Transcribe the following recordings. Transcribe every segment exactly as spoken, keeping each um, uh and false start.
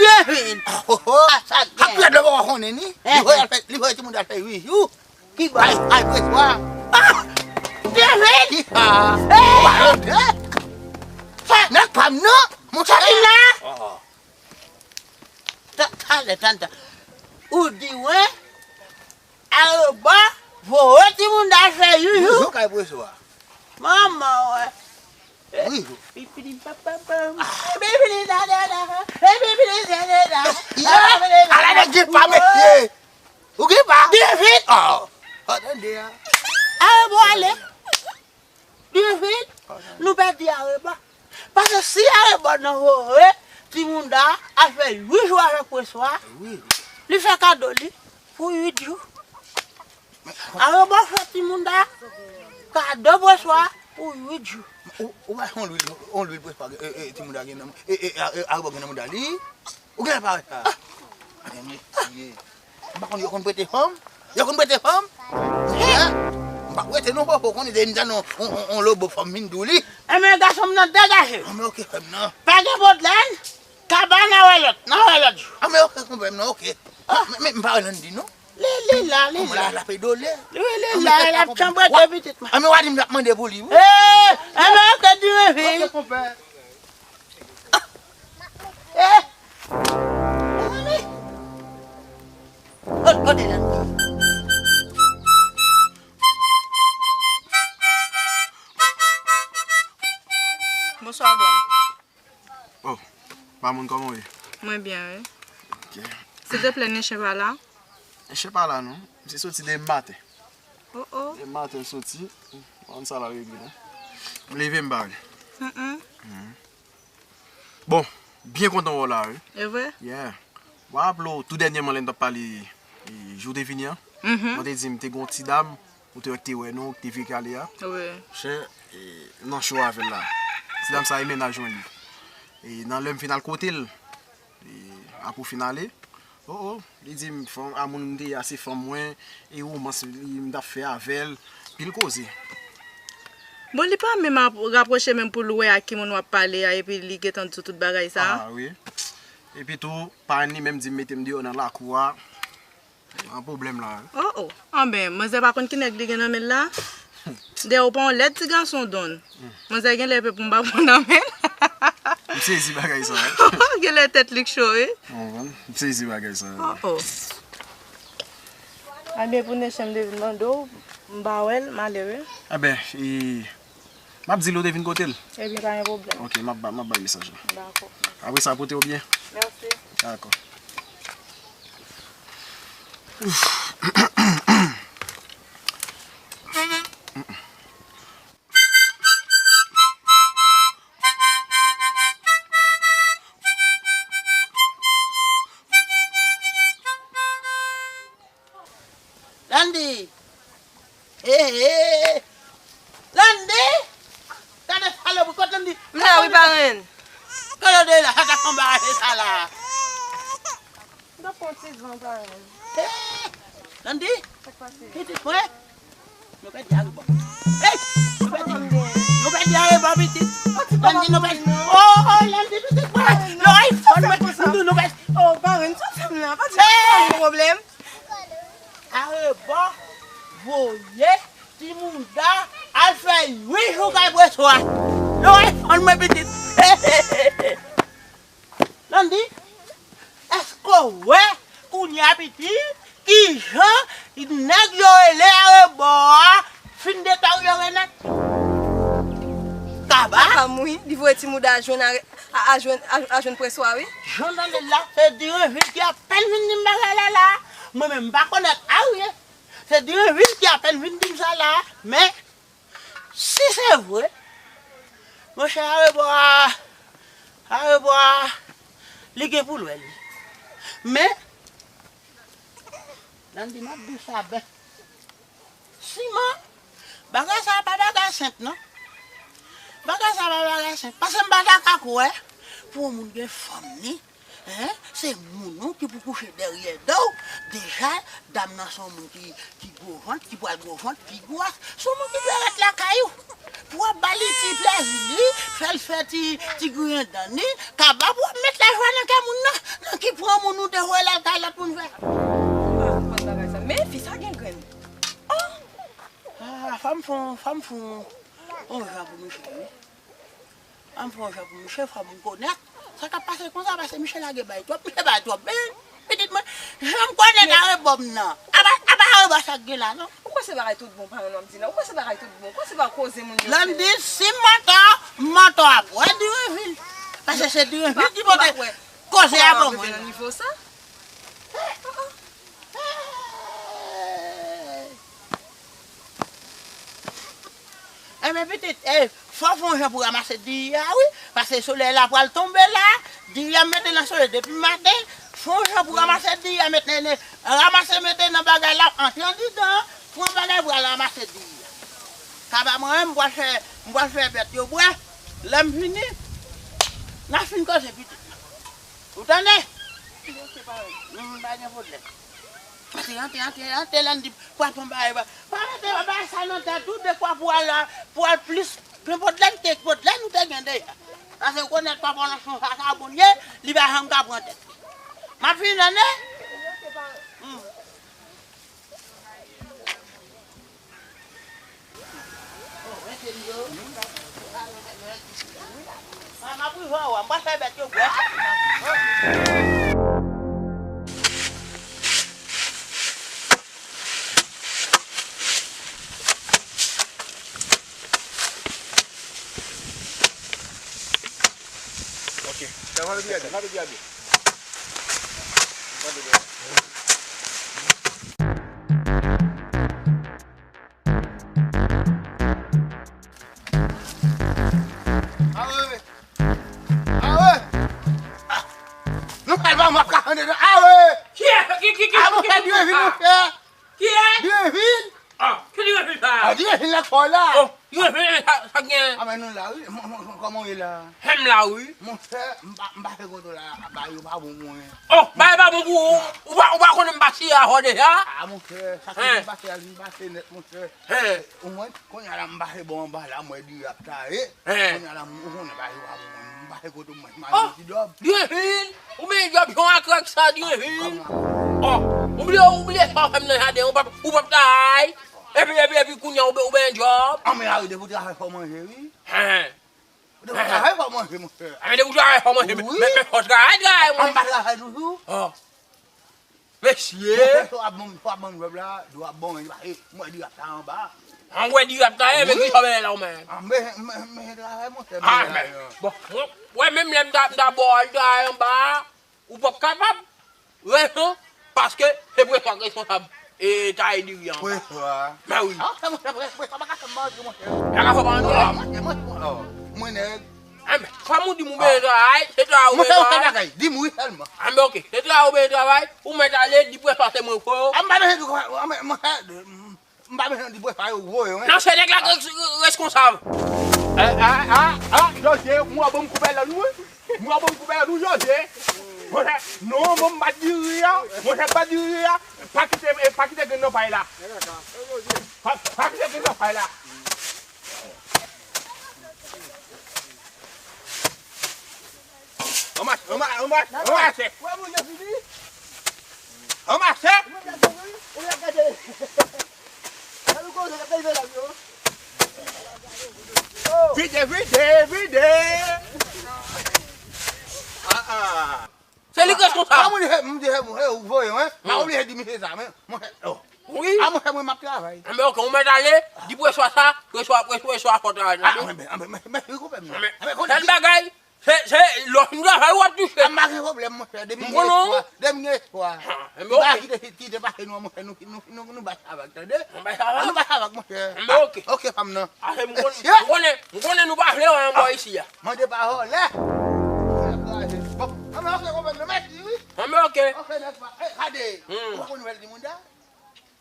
Kevin! Oh, oh. Sa, sa k gen? Apre lè w pa konnen ni, li voye al fè, li voye timoun al fè uit jou. Ki bò? Al, al preswa. Ah! Kevin! Ki sa? Hey! Ou pa lòt, eh? Nèg pa m non, monchè. Kevin la! Oh. Ta-, talè, tann, tann. Ou di, wi? Arebò, voye timoun al fè uit jou. Uit jou kay preswa. Manman, wè. Wi. Pipidi papapam. Pipidi dadada. Pipidi dadada. Ala nèg gripa, mesye. Ou gripa? David. Oh. Oh, tande a. Arebò ale. David, nou pèdi Arebò. Paske si Arebò nan voye timoun da al fè uit jou avèk preswa, li fè kado li pou uit jou. Arebò fè timoun da kado preswa pou uit jou. Ou, ou pa yon lwil, yon lwil preswa, e, e, timoun da gen nan, e, e, a, e, Arebò gen nan mouda li. Ou gen parèt sa? Men mesye, m pa konn yo konn prete fanm? Yo konn prete fanm? Mesye, m pa prete non, papa, ou konnen depi m tande yon, yon, yon, yon lobo fanm vin di w li. Enben, gason m nan degaje. Anben, oke, frè m nan. Pa gen pwoblèm. Kaba, n a wè lòt, n a wè lòt jou. Anben, oke, konpè m nan, oke. Men, men, m pa wè Landy non. Li, li la, li la. Kòman la, l ap edole? Wi, li la, l ap chanbre de pitit mwen. Anben, w a di m ap mande pou li, wi. Eh, enben, oke, di wi. Oke, konpè. Eh! Mezanmi! Kote, kote Landy? Bonswa, Don. Oh, pa moun, kòman w ye? Mwen byen, wi. Ok. Silteplè, Niche pa la? Niche pa la, non. Misye soti demen maten. Oh, oh. Demen maten l soti. M pa konn sa l al regle non. M leve m pa wè l. Mm, mm. Bon, byen kontan wè w la, wi. E vre? Yeah. W a raple w, tou dènyèman, lè n t ap pale, e, jou w te vini an, mwen te di m te gen yon ti dam, ou te wè k te wè nou, k te vye kale a. Wi. Chè, e, nan cho avè l la. Ti dam sa e mennaj mwen li. E nan lè m fin al kote l, e, apre w fin ale, oh, oh, li di m, fanm, a moun m te ye a, se fanm mwen, e womans li, m t ap fè avè l, pil koze. Bon, li pa menm ap rapwoche menm pou l wè ak ki moun w ap pale a, epi li gentan di w tout bagay sa a? Ah, wi. Epi tou, parenn li menm di m mete m deyò nan lakou a. An pwoblèm la, wi. Oh, oh. Anben, manzè pa konn ki nèg li gen nan men l la? Dayè, ou pa yon lèd ti gason, Don. Manzè gen lè pè pou m pa pran nan men l. M sezi bagay sa, wi. Gen lè tèt li k cho, wi. Ou konprann? M sezi bagay sa, wi. Oh, oh. Anben, pou Nechen m te vin mande w, m pa wè l, m ale, wi. Anben, e, m ap di l ou te vin kote l. Ebyen, pa gen pwoblèm. Ok, m ap ba, m ap bay mesaj la. Dakò. Apre sa, pote w byen. Mèsi. Dakò. Landy! Hey, hey! Landy! Gade salopri, kot Landy? M la wi, parenn. Kote w te ye la? Sa t ap anbaraje sa la? M t ap pran ti van, parenn. Hey! Landy! Sa k pase? Pitit mwen! Nou pèdi Arebò. Hey! Nou pèdi, nou pèdi Arebò, pitit. Landy, nou pèdi. Oh, oh, Landy, pitit mwen! Lòrèy fòn mwen! Nou, nou pèdi. Oh, parenn, sa w fè m la? Pa di m sa, gen pwoblèm. Arebò voye timoun da al fè uit jou kay preswa. Lòrèy fòn mwen, pitit. Landy, èske w wè kounye a, pitit, kijan nèg yo rele Arebò a fin deteryore nèt? Kaba? Papa m, wi, li voye timoun da a jwenn are-, a, a jwenn, a, a jwenn preswa, wi. Jan w tande l la, se Direnvil ki apèn vin di m bagay la la. Mwen menm, m pa konèt aryen. Se Direnvil ki apèn vin di m sa la. Men, si se vre, monchè, Arebò a, Arebò a, li gen pou l wè li. Men, Landy, m ap di w sa bèf. Siman, bagay sa a pa bagay senp, non. Bagay sa a pa bagay senp. Paske m pa ta ka kwè pou yon moun gen fanm li, en, se moun ou ki pou kouche dèyè do w. Deja, dam nan se yon moun ki, ki gwo vant, ki pral gwo vant, pi gwas. Se yon moun ki dwe ret lakay ou. Pou w ap ba li ti plèzi li, fè l fè ti, ti griyen dan li, Kaba pou w ap met lajwa nan kè moun nan. Nan ki pran moun ou te voye l al kay lòt moun frè. M pa konprann bagay sa. Men fi sa gen grenn. Oh! Ah, fò m fè yon, fò m fè yon, yon jan pou misye, wi. Fò m fè yon jan pou misye, fò m konèt sa k ap pase konsa, paske misye lage bay twòp, misye bay twòp. Men, pitit mwen, jan m konnen ka rebò m nan. Apa, apa rebò sa k gen la, non? Ou kwè se bagay tout bon paran w ap di la? Ou kwè se bagay tout bon? Ou kwè se bagay koze moun yo fè? Landy, si m mantò, m mantò ap wè Direnvil. Paske se Direnvil ki pote koze a ban mwen la. Nan nivo sa? Enben pitit, eh, fò w fè yon jan pou ranmase diri a, wi. Paske solèy la pral tonbe la. Diri a m mete nan solèy depi maten. Fè yon jan pou ranmase diri a, mete nan, ranmase mete nan bagay la, antre andidan, pran bagay pou al ranmase diri a. Kaba mwen menm, m pral fè, m pral fè bèt yo bwè. Lè m fini, n a fin koze pitit. Ou tande? M pa gen pwoblèm. Antre, antre, antre, antre, Landy, pral pran bagay, pa mete bagay sa nan tèt ou, dekwa pou al, pou al plis gen pwoblèm ke pwoblèm ou te gen deja. Paske ou konnen twòp anlosyon sa, sa bon ye, li pa janm ka pran tèt li. M ap fini, tande? Hmm. Ok. Sa va byen, sa va byen. Awe! Awe! Ah! Nou pral ba m ap ka fè dedan. Awe! Kiyès? Ki, ki, ki, ah, monchè, Direnvil, monchè! Kiyès? Direnvil! Ah, ki Direnvil sa? Ah, Direnvil nan kò la. Oh, Direnvil, sa, sa gen? Ah, men nou la, wi. Mon, mon, mon, kòman w ye la? Hen, m la, wi. Monchè, m pa, m pa fè kote w la, bagay yo pa bon pou mwen. Oh, bagay pa bon pou ou? Ou pa, ou pa konnen m pa siye avè w deja? Ah, monchè, sa ki vin pase a, vin pase nèt, monchè. Hen. Ou mwen, kounye a la, m pase bò anba la, m wè diri ap taye. Hen. Kounye a la, m, ou konnen bagay yo pa bon, m pase kote mwen, m al yon ti djòb. Direnvil! Ou benyen djòb, yon akrèk sa, Direnvil! Oh, ou bliye, ou bliye sa w fè m nan jaden, ou p ap, ou p ap travay. Epi, epi, epi, kounye a, ou be-, ou benyen djòb. Anmwe, Ari, depi w travay, fò w manje, wi. Hen. Depi w travay, fò w manje, monchè. Anben, depi w travay, fò w manje. Wi. Men, men, fò w travay, travay, mwen. An pa travay toujou. Oh. Mesye! Monchè, sa w ap ban m, sa w ap ban m djòb la, djòb ap bon, men li pa, e, m wè diri ap taye anba. An, w wè diri ap taye, men ki sa w benyen la, ou menm? An, men, men, men, travay, monchè, ah, men, bon, mwen, mwen menm lè m ta, m ta ba w al travay anba, ou p ap kapab. Rezon, paske se preswa k responsab, e, taye diri an anba. Preswa? Men wi. Ah, monchè, preswa pa ka fè m manje, monchè. Pa ka fè w pa manje? Ah, monchè, monchè, oh, mwen nèg. Enben, kòm ou di m ou benyen travay, se travay ou benyen travay. Monchè, yon sèl bagay, di m wi sèlman. Enben, oke, se travay ou benyen travay, ou mèt ale, di preswa se mwen k fè w. Ah, m pa bezwen di, ah, men, monchè, m pa bezwen di preswa yo voye w, en. Non, se nèg la k res-, reskonsab. Ah, ah, ah, ah, Jòje, m wè w ban m koupèl la, wi. M wè w ban m koupèl la, wi, Jòje. Monchè, non, ban m bat diri a, monchè, bat diri a. Pa kite, pa kite grenn nan pay la. Pa, pa kite grenn nan pay la. Ranmase, ranmase, ranmase, ranmase. Ranmase. Vide, vide, vide. Ah, ah. Se li k reskonsab. Pa moun, he, m di, he, he, ou voye, wi. Pa oblije di misye sa, men, monchè, oh. Wi. Ah, monchè, mwen, m ap travay. Enben, oke, ou mèt ale, di preswa sa, preswa, preswa, preswa fè travay nan. Ah, men, men, men, men, men, men, men, sèl bagay, se, se, lè w fin travay, w ap touche. Ah, m pa gen pwoblèm, monchè, depi m gen espwa, depi m gen espwa. Ah, enben, oke. M pa kite, kite pase nou, monchè, nou, nou, nou, nou bay sa vag, tande? Nou bay sa vag? Nou bay sa vag, monchè. Enben, oke. Ah, oke, fanm nan. Ah, se m konnen, m konnen, m konnen nou pa vle wè anba isi a. Mande pa vòlè. Bon, anben, oke, konprann, mèsi, wi. Anben, oke. Oke, nèg pa, eh, gade. Hmm. Ou pa konn nouvèl timoun sa?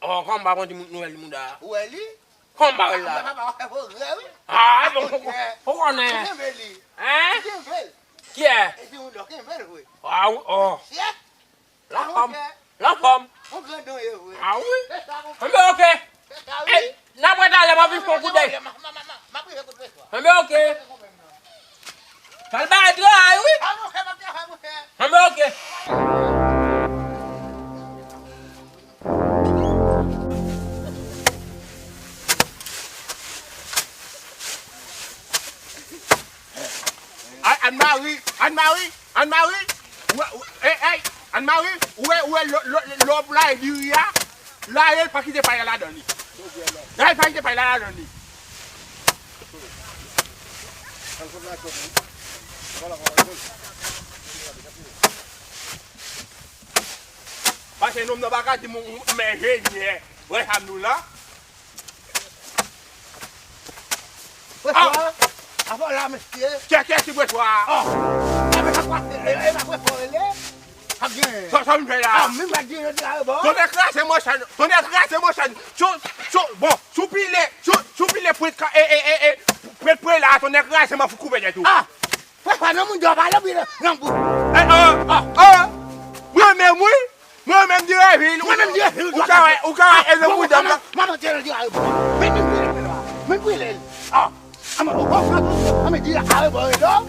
Oh, kòman m pa konn timoun, nouvèl timoun sa? Ou wè li? Kòman m pa wè l la? Ah, papa, ou fè pwogrè, wi. Ah, bon, ou, ou konnen. Ou kenbe li. Hein? Ou kenbe l. Kiyès? E timoun nan, kenbe l, wi. Ah, wi, oh. Chèf. Lanfòm. Lanfòm. Yon grandon ye vre. Ah wi. Enben, oke. Ey, n ap wè talè, m ap vin fè yon koudèy. Enben, oke. Al bay travay, wi. Enben, oke. Ann Mari, ou wè, ou, ey, ey, Ann Mari, ou wè, ou wè lè, lè, lè w ap lage diri a, lage l pa kite pay la ladan li. Lage l pa kite pay la ladan li. Paske nonm nan pa ka di m, m, m enjenyè. Wè sa m di w la. Preswa, apa w la, mesye? Tchèke ti preswa a. Enben sa pase, e, e pa preswa w rele? Sa gen. Sa, sa m fè la. Ah, menm pa gen yon ti arebò. Tonnè kraze mwen chan, tonnè kraze mwen chan. Sou, sou, bon, sou pile, sou, sou pile pwent ka, e, e, e, e, pwent pwent la, tonnè kraze mwen fou koupe tèt ou. Ah! Preswa nan moun djòl pale wi nan bouch. Eh, ah, ah, ah. Mwen menm wi. Mwen menm Direvil. Mwen menm Direvil. Ou ka wè, ou ka wè, e nan moun djòl la. Mwen mwen tire Direvil. Men men pile pile la. Men pile. Ah. Ama o o a men Direvil arebò rele w.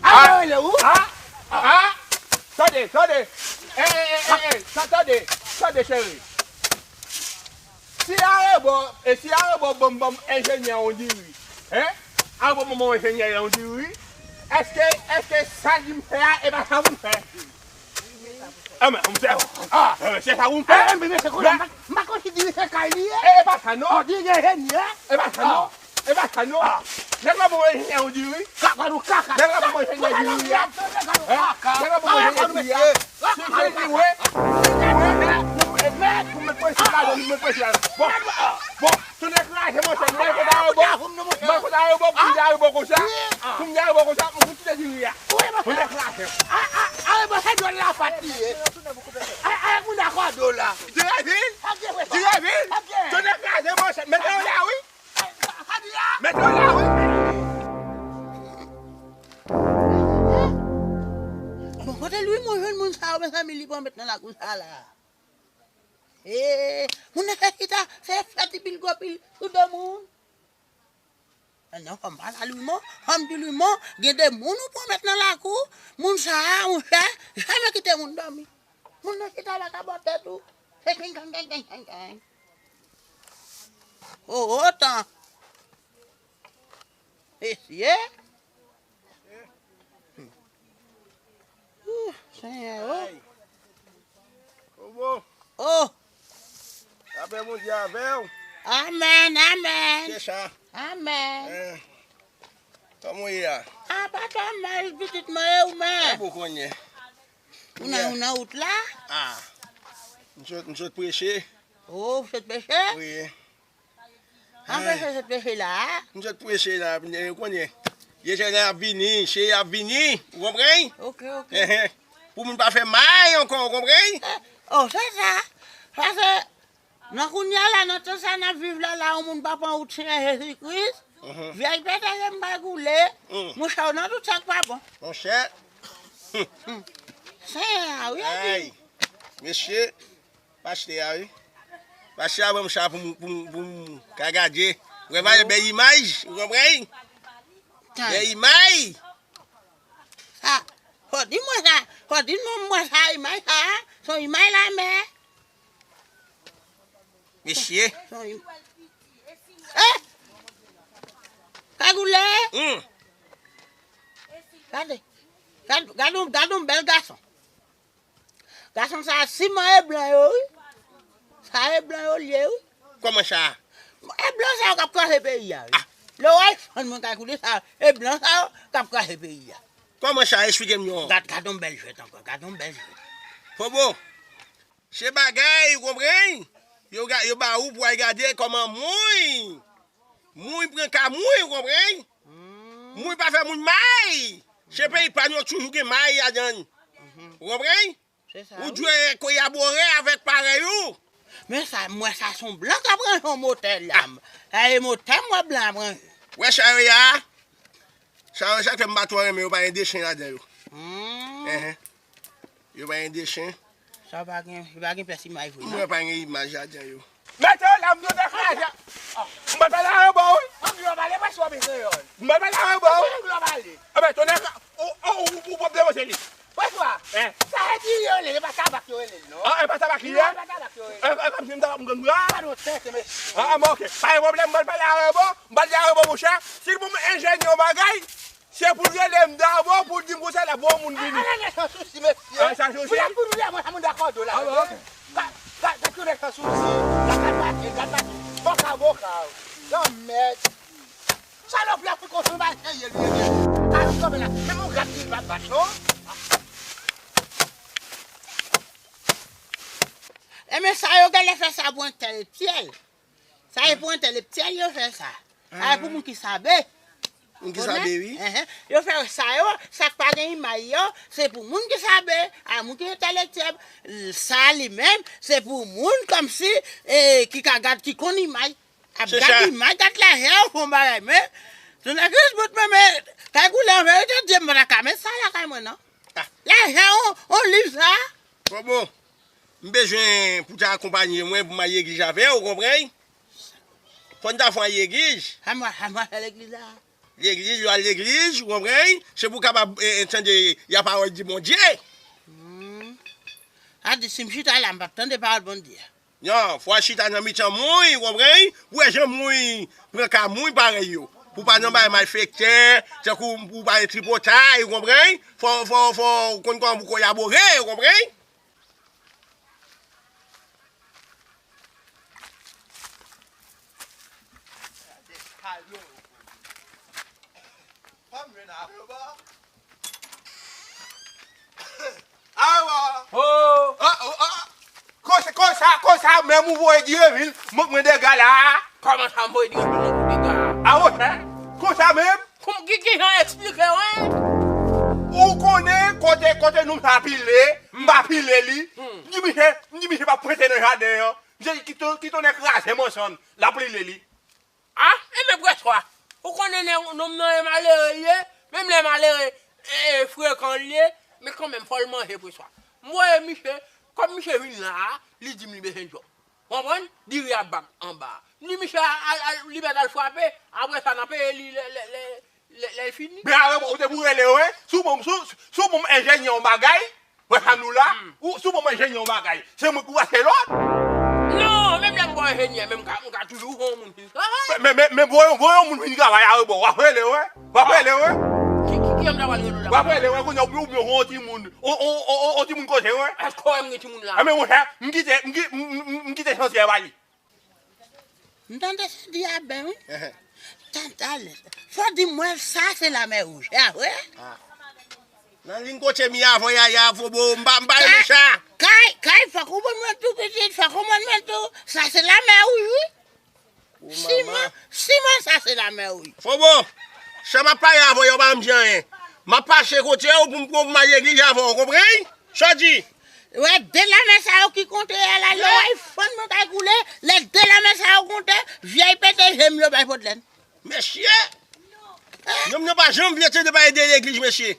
Arebò rele ou. Ah. Ah. Tande, tande. Eh, eh, eh, eh, eh. Sa tande. Tande cheri. Si arebò, e si arebò ban m, ban m enjenyè yon diri, hein? Arebò ban m yon enjenyè yon diri, èske, èske sa di m fè a, e pa sa pou m fè? Ah, men, m fè, ah, eh, se sa pou m fè? Eh, men, men, se kounye a, m pa, m pa konn si diri se kay li ye. E, e pa sa, non. Oh, diri enjenyè. E pa sa, non. E pa sa, non. Nèg la ban m enjenyè yon diri. Kaka nou kaka. Nèg la ban m enjenyè diri a. Hein? Nèg la ban m enjenyè diri a. Se, se li wi. Se li wi. Pou m met prensip ladan, pou m met prensip ladan. Bon, bon, tonnè kraze mwen chan, mwen konn arebò. Mwen konn arebò, pou m di arebò konsa. Pou m di arebò konsa, m konn kite diri a. Tonnè kraze. Arebò se dwèt la pat li ye. Ay, ay, moun a kòdo la. Direvil. Direvil. Tonnè kraze mwen chan, mete yo la wi. Mete yo la wi. Bon, kote Lwimo jwenn moun sa yo, mezanmi, li pran met nan lakou sa la? Eh, moun nan fè chita, fè, fè ti pil gwo pil sou do moun. Ah non, fò m pale a Lwimo, fò m di Lwimo, gen de moun ou pran met nan lakou, moun sa a, monchè, janmen kite moun dòmi. Moun nan chita la ka bò tèt ou. Se king, king, king, king, king, king. Oh, otan. Mesye. Ooh, Senyè, oh. Ay. Kobo. Oh. Lapè Bondye avè w. Amèn, amèn. Chècha. Amèn. Eh. Kòman w ye a? Ah, pa twò mal, pitit mwen, e ou menm? Kòman w konnen? Ou nan, ou nan wout la? Ah. M sot, m sot preche. Oh, ou sot preche? Wi. An preche, sot preche la a? M sot preche la, ou konnen. Vye chè ap vini, cheri ap vini, ou konprann? Ok, ok. Enhen. Pou moun pa fè may ankò, ou konprann? Eh, oh, se sa. Paske nan kounye a la, nan tan sa n ap viv la, la, yon moun pa pran wout Senyè Jezi Kris, mhm, vyèj pete gen bay koule, mm, monchè, w nan tout sa k pa bon. Monchè. Senyè a, wi, wi. Ay, mesye, pastè a, wi. Pastè a ban m sa pou m, pou m, pou m ka gade. Ou wè, bèl imaj, ou konprann? Bèl imaj. Sa, fò di mwen sa, fò di mwen, mwen sa, imaj sa, se yon imaj lamè. Mesye. Se yon im-, eh! Kagoulè! Hmm. Gade, gade, gade yon, gade yon bèl gason. Gason sa a siman e blan yo, wi. Sa e blan yo l ye, wi. Kòman sa? E blan sa yo k ap kraze peyi a, wi. Ah. Lè w al fann mwen Kagoulè sa, e blan sa yo k ap kraze peyi a. Kòman sa? Esplike m non. Gad, gad yon bèl jwèt ankò, gad yon bèl jwèt. Fobo, se bagay, ou konprann? Yo ga-, yo ba ou pou al gade kòman moun, moun pran ka moun, ou konprann? Hmm. Moun pa fè moun may. Se peyi pa nou toujou gen may ladan l. Mhm. Ou konprann? Se sa, wi. Ou dwe kolabore avèk parèy ou. Men sa, m wè sa se yon blan k ap ranje yon motè la. Ah. Sa e motè m wè blan ap ranje. Wè sa yo ye a? Sa yo, sa k fè m pa twò renmen yo, pa gen dechen ladan yo. Hmm. Enhen. Yo pa gen dechen. Sa pa gen, yo pa gen pyès imaj vre, non? Mwen pa gen imaj ladan yo. Mete yo la, m di w te kraze. M pral pale arebò, wi. Angle w pale, pase w ap kreyòl. M pral pale arebò, wi. Angle w pale. Anben, tonnè, ou, ou, ou, ou pwòp demonte li. Preswa. Hein? Sa e diri yo rele, e pa tabak yo rele l, non. Ah, e pa tabak li ye? Non, e pa tabak yo rele l. E, e, kòmsi m tabak m konn pran? Pa nou tenten, mesye. Ah, ah, bon, ok. Pa gen pwoblèm, m pral pale arebò, m pral di arebò, monchè. Si pou m enjenyè yon bagay, Se pou l rele m dabò, pou l di m konsa l ap voye yon moun vini. Ala nèg san sousi, mesye. Ala san sousi? Pou l ap, pou l ap, mwen, sa moun dakò do la. Ah, bon, ok. Gad, gad, gad yon nèg san sousi. Gad, gad maten, gad maten. Fòk avoka. Lanmèd. Salopri ap fè konsa, bay serye li ye. Ala kanpe la. Menm yon gad li pa bat, non? Enben, sa yo genlè fè sa pou entèlektyèl. Sa e pou entèlektyèl yo fè sa. Sa e pou moun ki sabe. Moun ki sabe, wi. Enhen. Yo fè sa yo, sa k pa gen imaj yo, se pou moun ki sabe, a moun ki entèlektyèl. Sa li menm, se pou moun kòmsi, e, ki ka gad, ki konn imaj. Ap gad imaj, gad lajè, yo fè yon bagay, men. Tounen Kris bout, men, men, kay koule an verite, Dye m pa ta ka met sa lakay mwen, non. Lajè, on, on liv sa. Bon, bon. M bezwen pou ta akonpaye mwen pou m al legliz avè w, ou konprann? Fò n ta fè w al legliz. Sa m, sa m al fè legliz la? Legliz, yo al legliz, ou konprann? Se pou w kapab, e, e, tande la parole di Bondye. Hmm. Sa di, si m chita la, m p ap tande pawòl Bondye. Non, fò w al chita nan mitan moun, ou konprann? Pou w wè jan moun pran ka moun parèy yo. Pou w pa nan bagay malfektè, tankou pou w pa nan tripotay, ou konprann? Fò, fò, fò w konn kòman pou w kolabore, ou konprann? Awa! Oh! Ah, oh, ah! Konsa, konsa, konsa, menm ou voye Dye vin, mwen, mwen dega la. Kòman sa, m voye Dye vin, mwen dega? Ah, wè, konsa menm? Kòm ki, ki jan eksplike, wen? Ou konnen kote, kote nou sa pile, m pa pile li. Hmm. M di misye, m di misye pa pwente nan jaden an. Misye di, "Kite, kite nèg kraze manzann, l ap pile li." Ah, enben preswa. Ou konnen nè, nonm nan e malere li ye, menm lè malere, e, e, frekan li ye, men kanmenm, fò l manje preswa. M voye misye, kòm misye vin la a, li di m li bezwen djòb. Konprann? Diri ap ba m anba. M di misye al, al, al, li mèt al frape, apre sa, n a peye li lè, lè, lè, lè, lè l fini. Men arebò, ou te pou rele, wi. Si w ban m, si w, si w ban m enjenyè yon bagay, wè sa nou la, ou, si w ban m enjenyè yon bagay, se mwen ki pou pase lòd. Non, menm lè m ba w enjenyè, men m ka, m ka toujou voye yon moun vin travay. Men, men, men, men voye, voye yon moun vin travay arebò, w ap rele, wi. W ap rele, wi. Ki, ki, ki moun ta pral rele w la? W ap rele, wi, kounye a, oubyen, oubyen voye yon timoun. On, on, on, on, on timoun kote, wi. Èske w wè m gen timoun la? A, men monchè, m kite, m ki-, m, m, m, m kite chantyè a ba li. M tande se di a ben, wi. Ehe. Tande, fò di mwen sa se lamè wouj, a vre? Ah. Nan liy kote m ye avè w, Yaya, Fobo, m pa, m pa renmen sa. Kay, Kay, fòk ou konprann mwen tou pitit, fòk ou konprann mwen tou. Sa se lamè wouj, wi. Siman, siman, sa se lamè wouj. Fobo, sa m ap pale avè w, yo pa m di anyen. M ap pase kote w pou m, pou m al legliz avè w, konprann? Sa w di? Wè, de lamè sa yo ki konte a la, lè w wè fann mwen kay koule, lè de lamè sa yo konte, vyèy pete je m yo bay pwoblèm. Mesye! Nonm nan pa janm vle tande pale de legliz, mesye.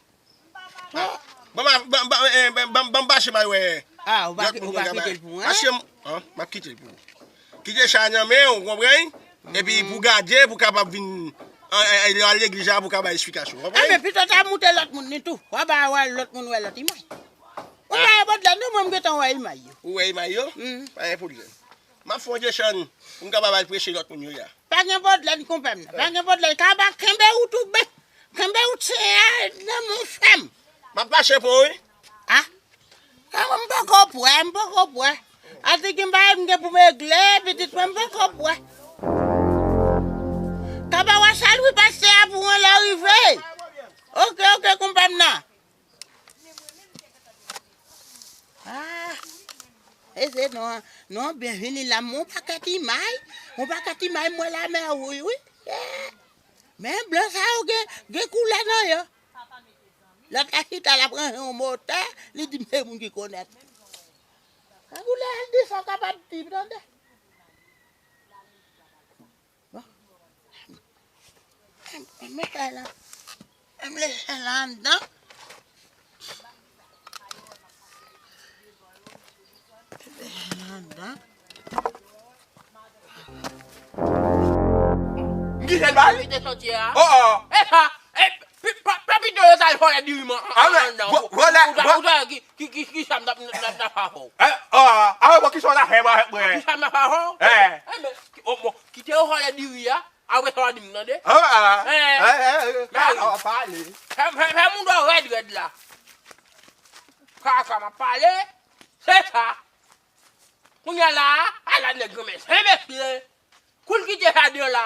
Ah, ban m, ban, ban, eh, ban, ban, ban m pase m al wè. Ah, ou pa, ou pa kite l pou mwen? Paske m, an, m ap kite l pou ou. Kite sa nan men w, ou konprann? Epi pou gade, pou kapab vin, eh, eh, lè w al legliz la, pou ka bay esplikasyon, ou konprann? Enben, pito ta moute lòt moun li tou. W a ba wè lòt moun wè lòt imaj. Ou pa gen pwoblèm non, mwen m gentan wè imaj yo. Ou wè imaj yo? Mm. Pa gen pwoblèm. M ap fè yon desann pou m kapab al preche lòt moun yo ya. Pa gen pwoblèm, konpè m nan. Pa gen pwoblèm. Kaba, kenbe wout ou byen. Kenbe wout Senyè a nan men w fèm. M ap pase pran w, wi. Ah? Kaba, m poko prè, m poko prè. Atik m pa m gen pou m regle, pitit mwen, m poko prè. Kaba, w a salye pastè a pou mwen lè w rive. Oke, oke, konpè m nan. Ah, e se non, non, byenvini la, m wè yon pakèt imaj, yon pakèt imaj, m wè lamè wouj, wi. Eh, men blan sa yo gen, gen koulè nan yo. Lòt la chita, l ap ranje yon motè, li di m se moun ki konèt. Sa koulè a, l di sa w kapab di, tande. Bon. M, m met la. M lese la anndan. M lese la anndan. M kite l ba l. Kite chantyè a. Oh, oh. E sa, e, pi, pa, pa pito yo t al vòlè diri m an, an, anndan. Vòlè, ou ta, ou ta, ki, ki, ki, ki sa m t ap, m t ap, m t ap fè avè w? Eh, oh, ah, bon, ki sa w ta fè avèk mwen? Ki sa m t ap fè avè w? Eh. Eh, men, ki, oh, bon, kite yo vòlè diri a. Apre sa w a di m, tande? Ah, ah, eh, eh, eh, eh, ah, w ap pale. Fè, fè, fè moun dò rèd, rèd la. Kaka m ap pale, se sa. Kounye a la, ala nèg granmèt, enbesil. Kou l kite jaden an la.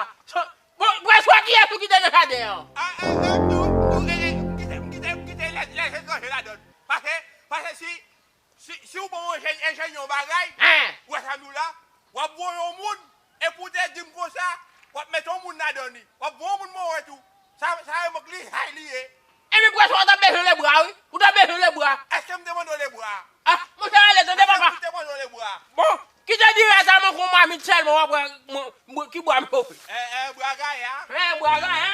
Bon, prenswa kiyès ou kite nan jaden an? Ah, ah, ah, nou, nou, eh, eh, kite, kite, kite lè, lè etranje ladan. Pase, pase si, si, si w ban yon jèn enjenyè yon bagay, ou wè sa m di w la, w ap voye yon moun, epi w te di m konsa, w ap mete yon moun ladan li. W ap voye yon moun mò wè tou. Sa, sa e mank li, hay li ye. Epi prenswa w t ap bezwen lebra, wi. Ou t ap bezwen lebra. Èske m te mande w lebra? Ah, monchè, ale, tande papa. Èske m te mande w lebra? Bon, kite dirèkteman kon mamit sèlman w ap wè mwen, mwen, ki bwa m chofe. Eh, eh, bwa gaya. Eh, bwa gaya.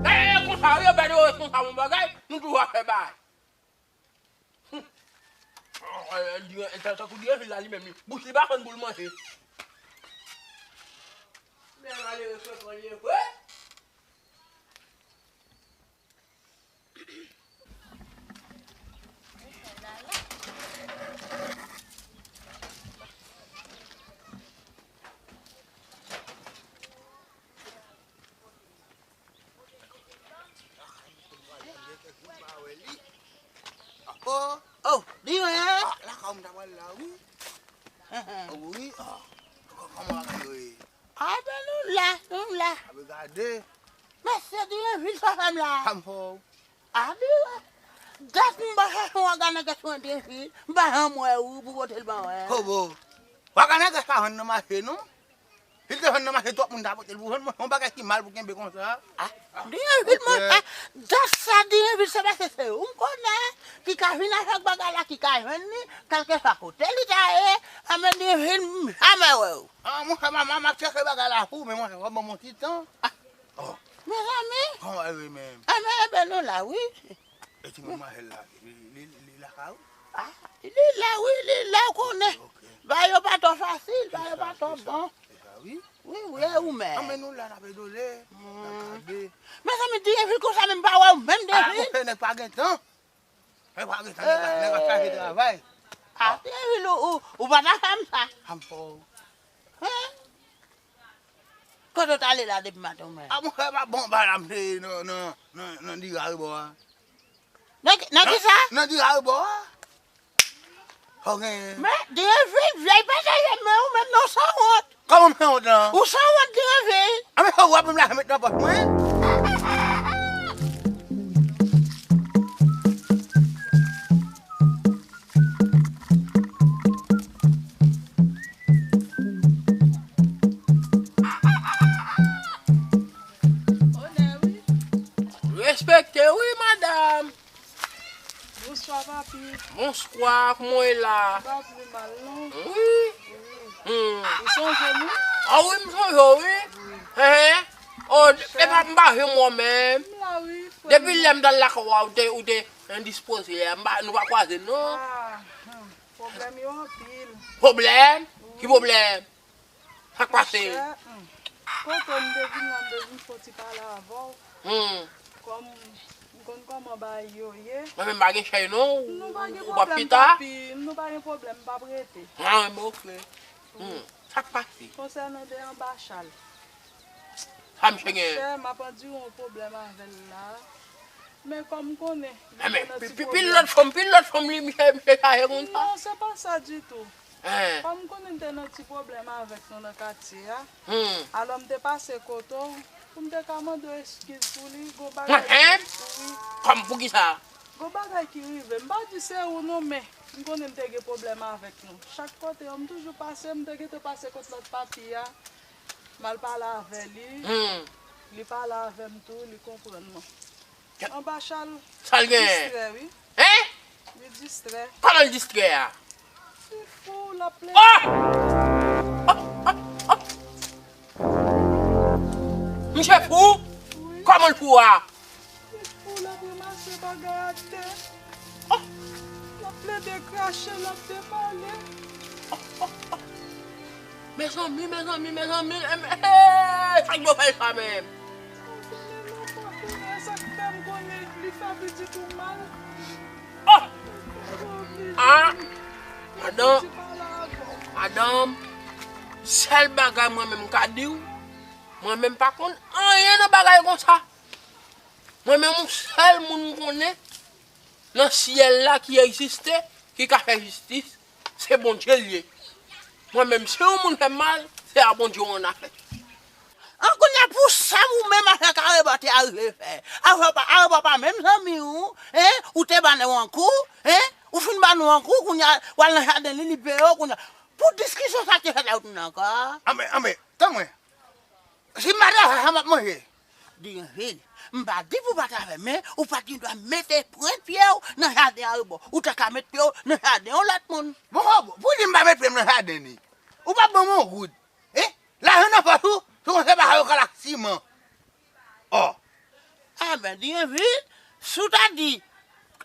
Eh, eh, konsa, wi, yo bèl, yo responsab yon bagay, nou toujou ap fè bagay. Tankou Dyenvil la li menm, li, bouch li pa konn pou l manje. Men malere frekan li ye vre. Oh, oh, li wè. Ah, lakay ou m ta pral la, wi. Wi, ah. Kòman bagay yo ye? Ah, ben nou la, nou la. A, ben gade. Mesye, Dyenvil, sa fè m la. Sa m fè w? A, ben wè. Dat m pa chèche yon waganègès mwen, Dyenvil. M pa janm wè ou pou pote l ban mwen. Kobo. Waganègès pa vann nan mache, non. Si l te vann nan mache, twòp moun ta pote l pou vann, men se yon bagay ki mal pou kenbe konsa. Ah, Dyenvil, mwen, ah, dat sa, Dyenvil, se paske se ou m konnen ki ka vin avèk bagay la, ki ka jwenn li, kèlkeswa kote li ta ye, a, men Dyenvil, m jamè wè w. Ah, monchè, m, m, m ap chèche bagay la pou ou, men monchè, fò ban m yon ti tan. Ah, oh. Mezanmi. Kòman w ye menm? Enben, enben, nou la, wi. E timoun manjèl la, li, li, li lakay ou? Ah, li la, wi, li la, ou konnen. Ok, ok. Bagay yo pa twò fasil, bagay yo pa twò bon. Se sa, se sa. Wi, wi, e ou menm? Anben nou la, n ap edole, n ap gade. Mezanmi, Dyenvil, konsa menm pa wè w menm, Dyenvil. Ah, monchè, nèg pa gen tan. Nèg pa gen tan, nèg ap, nèg ap chaje travay. Ah, Dyenvil, ou, ou, ou pa ta fè m sa. A m fè w. Hen? Kote w t ale la depi maten w menm? A, monchè, m ap bon bagay la, m te nan, nan, nan, nan diri arebò a. Nan ki, nan ki sa? Nan diri arebò a. Sa w genyen? Men, Dyenvil, vyèy pete je m, men ou menm non, w sanwont. Kòman m sanwont lan? Ou sanwont, Dyenvil. A, men sa w ap m la met nan pòch mwen? Onè, wi. Respekte, wi, madanm. Bonswa, papi. Bonswa, kòman w ye la? M pa pi mal, non. Wi. Wi. Hmm. Ou sonje m, wi? A wi, m sonje w, wi. Hen, hen. Oh, e pa m pa janm wè w menm. M la, wi, frè m. Depi lè m t al lakay w a, ou te, ou te endispoze a. M pa, nou pa kwaze, non. Ah, hmm. Pwoblèm yo anpil. Pwoblèm? Wi. Ki pwoblèm? Sa k pase? Monchè, hmm. Kote m te vin la, m te vin fè yon ti pale avè w. Hmm. Kòm m konn kòman bagay yo ye. Mwen menm pa gen chèy non, ou, ou p ap pita? Nou pa gen pwoblèm, papi. Nou pa gen pwoblèm, m p ap rete. Ah, bon, ok. Hmm. Sa k pase? Konsènan de anba chal. Sa misye gen? Monchè, m ap andire yon pwoblèm avè l la. Men kòm m konnen, li te nan ti pwoblèm. Pil lòt fanm, pil lòt fanm li, misye, misye chaje konsa? Non, se pa sa ditou. Hen. Kòm m konnen m te nan ti pwoblèm avèk nou nan katye a, hmm, alò m te pase kote w pou m te ka mande w eskiz pou li, gon bagay ki, hen? Wi. Kòm poukisa? Gon bagay ki rive. M pa di se ou non, men m konnen m te gen pwoblèm avèk nou. Chak kote yo, m toujou pase, m te gentan pase kot lòt papi a. M al pale avè li. Hmm. Li pale avè m tou, li konprann mwen. Anba chal. Sa l genyen? Distrè, wi. Hen? Li distrè. Kòman l distrè a? Li fou, l ap plede. Oh! Oh, oh, oh. Misye fou? Wi. Kòman l fou a? Li fou, l ap ranmase bagay atè. Oh! L ap plede krache, l ap depale. Oh, oh, oh. Mezanmi, mezanmi, mezanmi, em, hey, sa k yo fè l sa menm? Ou konnen non, pa konnen sa k fè m konnen li fè pitit ou mal. Oh! Ah! Madanm, madanm, sèl bagay mwen menm m ka di w, Mwen menm pa konn anyen nan bagay konsa. Mwen menm yon sèl moun m konnen nan syèl la ki egziste, ki ka fè jistis, se Bondye l ye. Mwen menm, si yon moun fè m mal, se a Bondye w ann afè. An kounye a pou sa ou menm afè Karebò te arive fè. Afè pa, Karebò pa menm zanmi ou, en? Ou te ba nou an kou, en? Ou fin ba nou an kou, kounye a, w al nan jaden li, li peye w, kounye a. Pou diskisyon sa te fèt la, ou tounen ankò? Anben, anben, tann mwen. Si m pa travay, sa m ap manje. Di anpil. M pa di pou w pa travay, men ou pa t gen dwa mete pwent pye w nan jaden Karebò. Ou ta ka met pye w nan jaden yon lòt moun. Bon, bon, pou di m pa met pye m nan jaden li. Ou p ap ban m yon goud. E? Lajan nan pòch ou, se konsa pa yo kal ak siman. Ò. Enben, di anpil, si w ta di,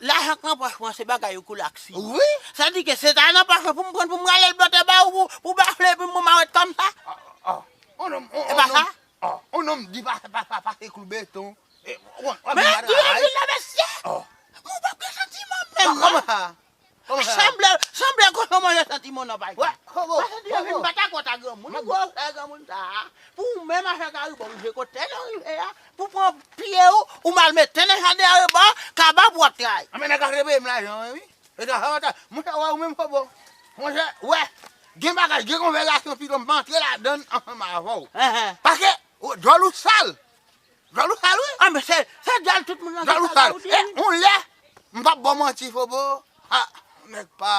lajan k nan pòch mwen se bagay ou koule ak siman. Wi. Sa di ke se ta nan pòch mwen pou m pran pou m rale l bò tè ba ou pou, pou bafle epi m bon mawèt kòm sa. Ò, ò, ò. On nonm, on, E pa on nonm, sa? Ò, on nonm di pa, pa, pa, pase klou beton. E, w, w ap Men di anpil la, mesye. Ò. Mwen pa gen santiman menm, non. Kòman sa? Kòman sa? Sanble, sanble kochon manje santiman nan pay. Wè, kobo, Pase di anpil, kobo. M pa ta konn ta granmoun, gwo frè granmoun sa a. Pou ou menm afè Karebò rive kote l rive a, pou pran pye ou, ou mal mete nan jaden Karebò, kaba pou w ap tray. Anben nèg la te peye m lajan an, wi. E ta fè w ta, monchè, wè ou menm kobo. Monchè, wè, gen bagay, gen konvèsasyon pito m pa antre ladann ansanm avè w. Enhen. Paske, o, djòl ou sal. Djòl ou sal, wi. A, men se, se djòl tout moun nan Djòl ou sal. E, on lè, m p ap ba w manti, fobo. A, nèg pa,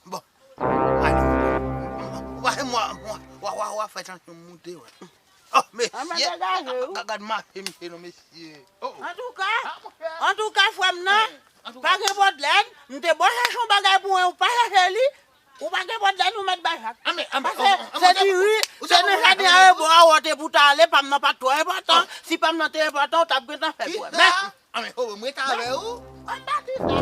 bon. Ou pa wè mwen, mwen, w a, w a, w a fè tansyon m moute, wè. Oh, mesye, gad mache misye non, mesye. Oh. Antouka, antouka, frè m nan, pa gen pwoblèm. M te bon chèche yon bagay pou mwen, ou pa chèche li. Ou pa gen pwoblèm, ou mèt bay chak. Paske se diri, se nan jaden Karebò a ou te pou ta ale, pa m nan pa t twò enpòtan. Si pa m nan te enpòtan, ou t ap gentan fè pou mwen. Mèsi. Anben, oh, mwen ta avè ou. Anba ki sa?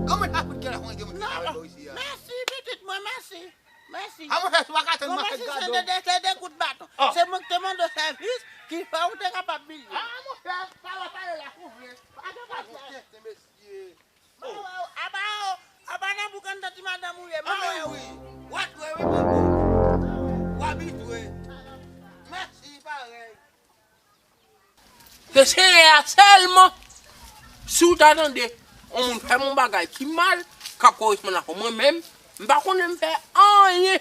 Kòman ta fout gen la fon gen moun ki ta avè ou isi a? Mèsi, pitit mwen, mèsi. Mèsi. A, monchè, si w pa ka tann, m ap fè gade w. Se de, se de kout baton. Se mwen ki te mande w sèvis, ki fè ou te kapab milye. A, monchè, pale, pale la, si w vle. Pa gen pasyans. Mesye. Aba, aba nan boukan nan ti madanm ou ye, mwen wè ou. Wi. W ap jwe, wi, bobo. W abitye. Mèsi, parèy. Se Senyè a sèlman, si w ta tande yon moun fè m yon bagay ki mal, k ap koresponn avè w. Mwen menm, m pa konnen m fè anyen.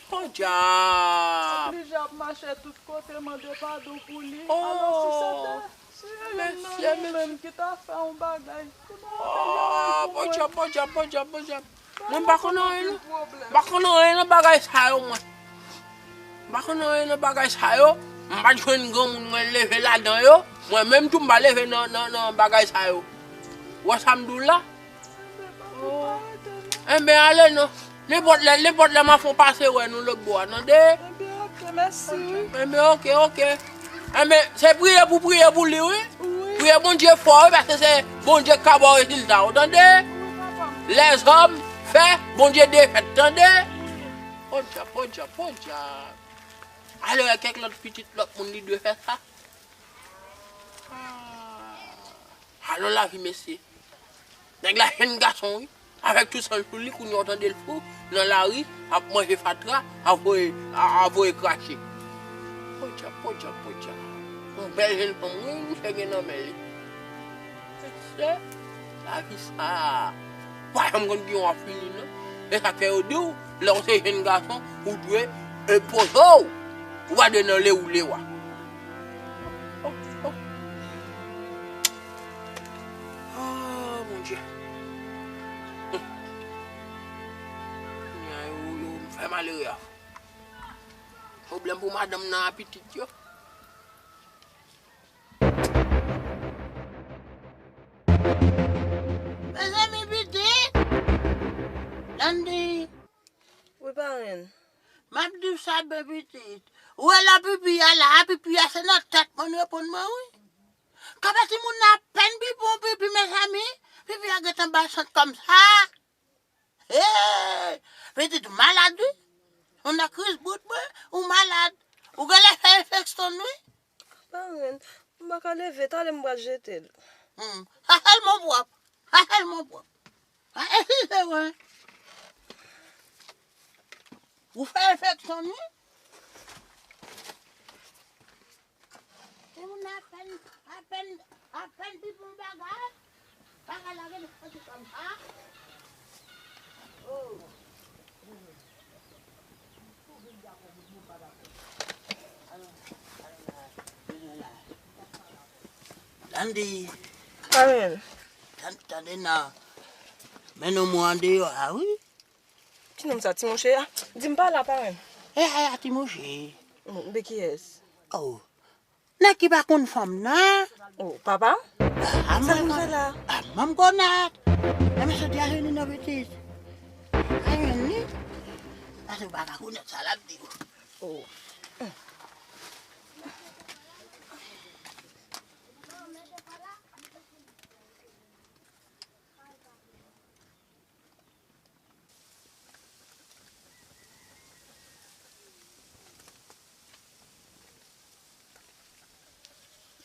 Podyab! Oblije ap mache tout kote mande padon pou li. Alò, si se te, si se youn nan nou menm ki ta fè yon bagay, konnen w ap peye pou mwen. Podyab, podyab, podyab, podyab. Mwen m pa konn anyen, non. M pa konn anyen nan bagay sa yo, mwen. M pa konn anyen nan bagay sa yo. M pa t jwenn granmoun mwen leve ladan yo. Mwen menm tou, m pa leve nan, nan, nan bagay sa yo. Ou wè sa m di w la? Enben, ale non. Nenpòt lè, nenpòt lè m ap fè w pase wè nou lòt bò a, tande? Enben, oke, mèsi, wi. Enben, oke, oke. Enben, se priye pou priye pou li, wi. Wi. Priye Bondye fò, wi, paske se Bondye k ka ba w rezilta w, tande? Wi, papa m. Lèzòm fè, Bondye defèt, tande? Podyab, podyab, podyab. Ale wè kèk lòt pitit lòt moun li dwe fè sa. Ah. Alò lavi, mesye. Nèg la jèn gason, wi. Avèk tout san l sou li, kounye a w tande l fou, nan lari, ap manje fatra, ap voye, a, ap voye krache. Podyab, podyab, podyab. Yon bèl jèn fanm, wi, misye gen nan men li. Mesye, lavi sa a, pa janm konn ki yon w ap fini, non. E sa k fè yo di w, lè w se jèn gason, ou dwe, e, poze w. Ou pa dwe nan lewoule wa. Oh, oh. Ah, Bondye. Hum. Kounye a, yo, yo fè malere a. Pwoblèm pou madanm nan a pitit yo. Mezanmi, pitit! Landy! Wi, parenn. M ap di w sa, byen pitit. Ou wè lè pipi a la, pipi a se nan tèt mwen, reponn mwen, wi. Kanpe timoun nan apèn pipi, pipi, mezanmi. Pipi a gentan bay sant kòmsa. Hey! Pitit ou malad, wi. Ou nan kriz bout, wi. Ou malad. Ou genlè fè enfeksyon, wi. Parenn, m pa ka leve, talè m pral jete l. Hmm. Sa sèlman w pwòp. Sa sèlman w pwòp. Pa ensize, wi. Ou fè enfeksyon, wi. Timoun nan apèn, apèn, apèn pi pou bagay. Bagay la gen fòti kòm sa. Oh. Landy. Amen. Tan-, tande nan. Men nou mwen andeyò a, wi. Ki nonm sa, Ti Mouche a? Di m pa la, parenn. E, e, a Ti Mouche. Bon, de kiyès? Oh. Nèg ki pa konn fanm nan. Oh, papa? Ah, sa mwen, nou fè la? Ah, manm konat. E mesye di a jwenn li nan pitit. A jwenn li. Pase ou pa ka konèt sa l ap di ou. Oh.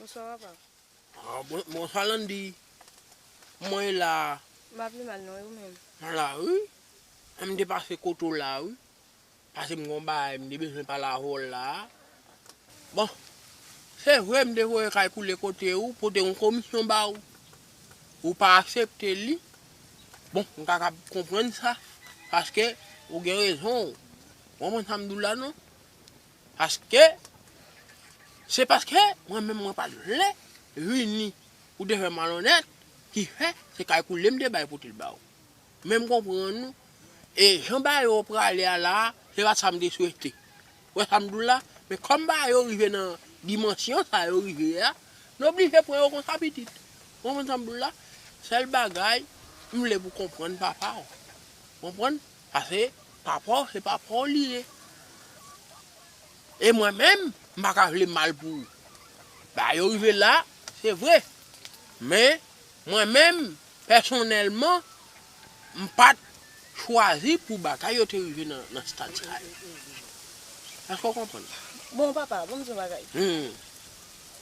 Bonswa, papa. Ah, bon, bonswa, Landy. Mwen la. M pa pi mal, non, e ou menm? Mwen la, wi. M te pase kote w la, wi. Paske m gon bagay m te bezwen pale avè w la. Bon, se vre m te voye kay koule kote ou, pote yon komisyon ba ou. Ou pa aksepte li. Bon, m kapab konprann sa, paske ou gen rezon w. Ou konprann sa m di w la, non? Paske, se paske mwen menm mwen pa t vle vini, ou te fè malonèt, ki fè se kay koule m te bay pote l ba ou. Men m konprann ou. E jan bagay yo prale a la, se pa sa m te swete. Ou wè sa m di w la? Men kòm bagay yo rive nan dimansyon sa yo rive a, n oblije pran yo konsa pitit. Ou konprann sa m di w la? Sèl bagay, m vle pou w konprann papa w. Konprann? Paske papa w se papa w li ye. E mwen menm, m pa ka vle mal pou ou. Bagay yo rive la, se vre. Men, mwen menm, pèsonèlman, m pa t chwazi pou bagay yo te rive nan, nan stad sa yo. Èske w konprann? Bon, papa, bon, m di yon bagay. Hmm.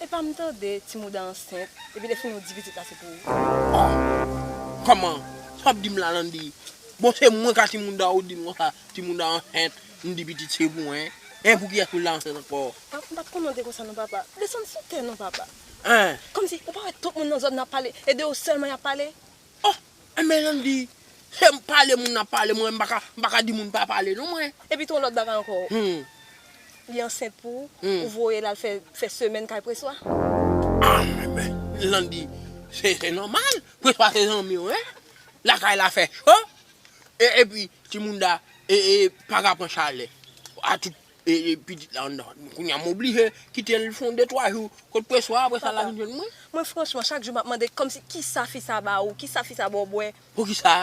Epa m tande Ti Mouda ansent, epi lè fini ou di pitit la se pou ou. Oh! Kòman? Sa w ap di m la, Landy? Bon, se mwen ka Ti Mouda ou di m konsa, Ti Mouda ansent, m di pitit se pou mwen. E pou kiyès ou la ansent ankò? M pa, m pa t konnen w te konsa non, papa. Desann sou tè non, papa. Hein? Kòmsi ou pa wè tout moun nan zòn nan ap pale, e de ou sèlman y ap pale? Oh! Enben, Landy, se pale moun ap pale, mwen, m pa ka, m pa ka di moun pa pale non, mwen. Epi tou yon lòt bagay ankò. Hmm. Li ansent pou ou, hmm, ou voye l al fè, fè semèn kay Preswa. Ah, men, men, Landy, se, se nòmal. Preswa se zanmi w, en. Lakay la fè cho. E, epi, Ti Mouda, e, e, pa ka pran chalè. A tout, e, e, pitit la anndan. Kounye a, m oblije kite l fè yon de twa jou kot Preswa, apre sa, l a vin jwenn mwen. Mwen, franchman, chak jou m ap mande kòmsi kisa fi sa ba ou, kisa fi sa ba w bwè. Poukisa?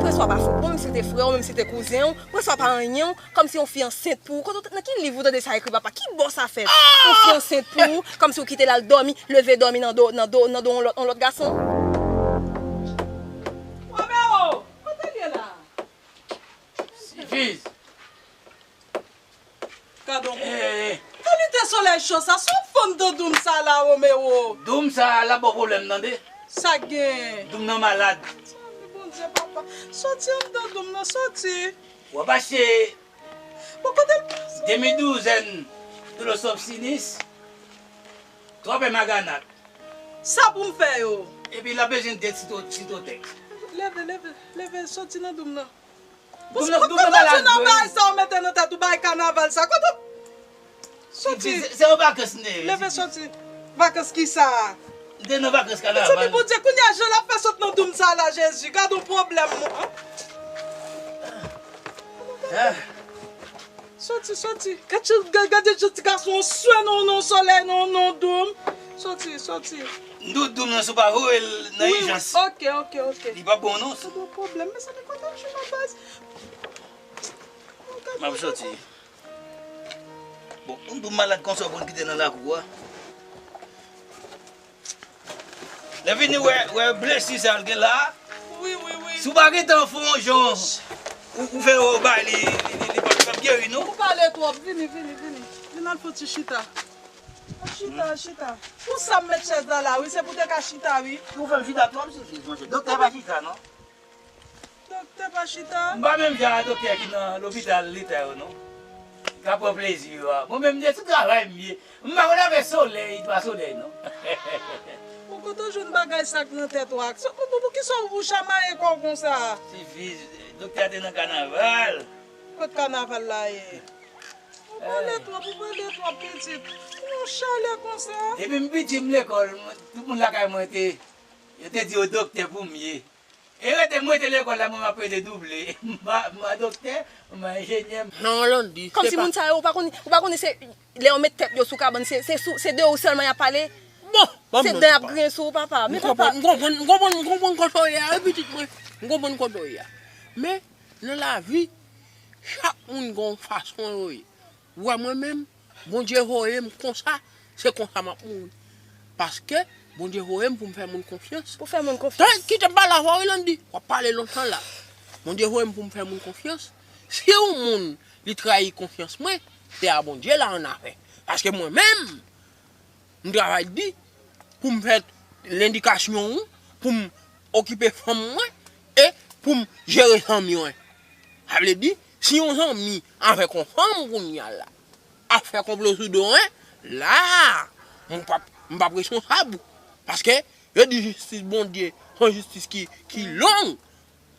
Preswa pa fou. Bon, menm si l te frè w, menm si l te kouzen w, Preswa pa anyen w, kòmsi yon fi ansent pou ou. Kote w te, nan ki liv ou tande sa ekri, papa? Ki bò sa fèt? Yon fi ansent pou ou, kòmsi ou kite l al dòmi, leve dòmi nan do, nan do, nan do yon lòt, yon lòt gason? Romeo, kote l ye la? Sifiz. Gadon. Eh, kalite solèy cho sa, sa w fann dan doum sa la, Romeo? Doum sa la ba w pwoblèm, tande? Sa k gen? Doum nan malad. Zanmi Bondye, papa. Soti anndan doum nan, soti. W ap achte bon, kote l pase? Demi douzèn Dolosop Sinis, twa pè Maganak. Sa pou m fè yo? Epi l ap bezwen de sito, sitotèks. Leve, leve, leve, soti nan doum nan. Doum nan, doum nan malad vre. Kote w jwenn bagay sa w mete nan tèt ou, bagay kanaval sa? Kote w soti? Se, se, se yon vakans m te ye. Leve soti. Vakans kisa? M te nan vakans kanaval. Mezanmi, Bondye, kounye a, jan l ap fè sot nan doum sa la, Jezi, gad yon pwoblèm, mwen. Ah. Soti, soti. Gad, gad, gad jan ti gason an swen nan, nan solèy, nan, nan doum. Soti, soti. M di w doum nan, si w pa voye l nan ijans. Wi, wi. Ok, ok, ok. Li pa bon, non. Sa gen pwoblèm, mezanmi, kote m jwenn yon baz? M ap soti. Bon, yon doum malad konsa w konn kite nan lakou a. Lè vini wè, wè blesi sa l gen la. Wi, wi, wi. Si w pa gentan fè yon jan, ou, ou fè yon bay li, li, li, li p ap, li p ap geri, non. Ou pale twòp. Vini, vini, vini. Vin al fè yon ti chita. Chita, chita. Pou sa m met chèz la la, wi, se pou te ka chita, wi. Si w fè m chita twòp, si, si, monchè. Doktè pa chita, non. Doktè pa chita. M pa menm jan a doktè ki nan lopital leta yo, non. Ka pran plezi yo a. Mwen menm, m te sou travay m ye. M pa konn afè solèy, pa solèy, non. Ou kote w jwenn bagay sa k nan tèt ou a? Sa, pou, pou, poukisa w chamaye kò w konsa? Tifi, doktè a te nan kanaval. Kot kanaval la ye? Ou pale twòp, ou pale twòp, pitit. Ou yon chalè konsa? Depi m piti, m lekòl, mwen, tout moun lakay mwen te, yo te di yo doktè pou m ye. E rete m rete lekòl la, mwen m ap rete double. M pa, m pa doktè, m pa enjenyè. Non, Landy, se pa. Kòmsi moun sa yo, ou pa konn, ou pa konn se lè yo met tèt yo sou kabann, se, se, sou, se de ou sèlman y ap pale? Bon, ban m Se di dan y ap papa. Griyen sou ou, papa. Men papa. M konprann, m konpran, m konprann, m konprann, m konprann kote w ye a, wi, pitit mwen. M konprann kote w ye a. Men, nan lavi, chak moun gen yon fason yo ye. Ou wè mwen menm, Bondye voye m konsa, se konsa m ap mouri. Paske, Bondye voye m pou m fè moun konfyans. Pou fè moun konfyans. Tan, kite m pale avè w, wi, Landy. W ap pale lontan la. Bondye voye m pou m fè moun konfyans. Si yon moun, li trayi konfyans mwen, se a Bondye l a annafè. Paske mwen menm, m travay di pou m fè lendikasyon ou, pou m okipe fanm mwen, e pou m jere zanmi mwen. Sa vle di, si yon zanmi avèk yon fanm kounye a la, ap fè konplo sou do mwen, la, m p ap, m p ap responsab. Paske, yo di jistis Bondye, se yon jistis ki, ki long.